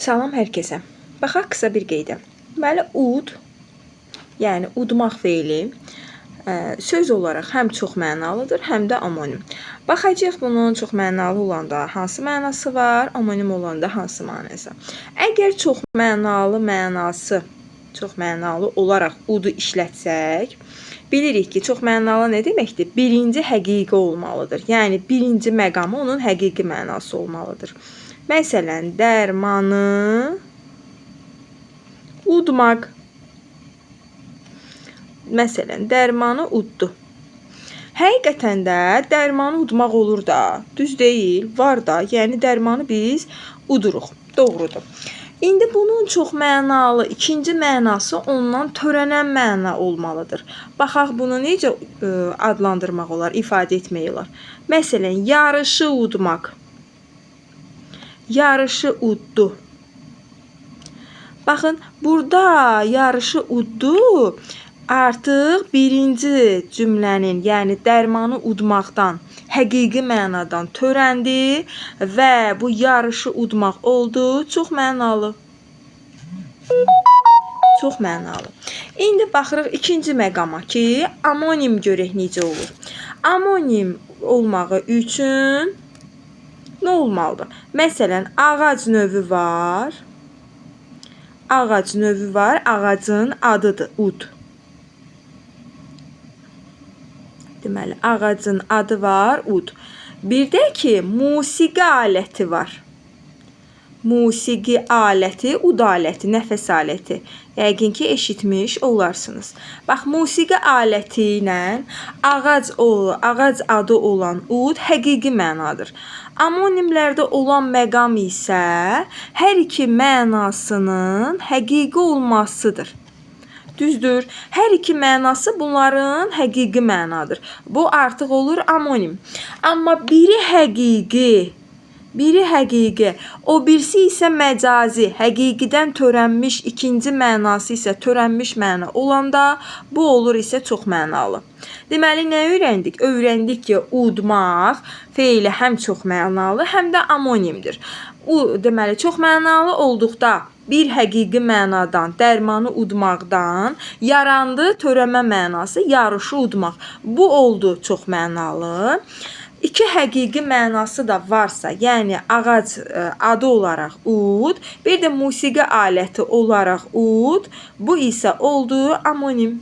Salam hər kəsə. Baxaq qısa bir qeydə. Deməli, ud, yəni udmaq feili söz olaraq həm çox mənalıdır, həm də omonim. Baxacağıq bunun çox mənalı olanda hansı mənası var, omonim olanda hansı mənası. Əgər çox mənalı mənası, çox mənalı olaraq udu işlətsək, bilirik ki, çox mənalı nə deməkdir? Birinci həqiqi olmalıdır. Yəni birinci məqamı onun həqiqi mənası olmalıdır. Məsələn, dərmanı udmaq. Məsələn, dərmanı uddu. Həqiqətən də dərmanı udmaq olur da. Düz deyil, var da. Yəni dərmanı biz uduruq. Doğrudur. İndi bunun çox mənalı ikinci mənası ondan törənən məna olmalıdır. Baxaq bunu necə adlandırmaq olar, ifadə etmək olar. Məsələn, yarışı udmaq. Yarışı uddu. Baxın, burada yarışı uddu artıq birinci cümlənin, yəni dərmanı udmaqdan, həqiqi mənadan törəndi və bu yarışı udmaq oldu çox mənalı. Çox mənalı. İndi baxırıq ikinci məqama ki, amonim görək necə olur. Amonim olmağı üçün nə olmalıdır? Məsələn, ağac növü var. Ağac növü var. Ağacın adıdır ud. Deməli, ağacın adı var, ud. Bir də ki, musiqi aləti var. Musiqi aləti, ud aləti, nəfəs aləti. Yəqin ki, eşitmiş olarsınız. Bax, musiqi aləti ilə ağac adı olan ud həqiqi mənadır. Amonimlərdə olan məqam isə hər iki mənasının həqiqi olmasıdır. Düzdür. Hər iki mənası bunların həqiqi mənadır. Bu artıq olur amonim. Amma biri həqiqi, biri həqiqi, o birisi isə məcazi, həqiqidən törənmiş ikinci mənası isə törənmiş məna olanda bu olur isə çox mənalı. Deməli, nə öyrəndik? Öyrəndik ki, udmaq feili həm çox mənalı, həm də amonimdir. Deməli, çox mənalı olduqda bir həqiqi mənadan, dərmanı udmaqdan yarandı törəmə mənası, yarışı udmaq. Bu oldu çox mənalı. İki həqiqi mənası da varsa, yəni ağac adı olaraq ud, bir də musiqi aləti olaraq ud, bu isə oldu amonim.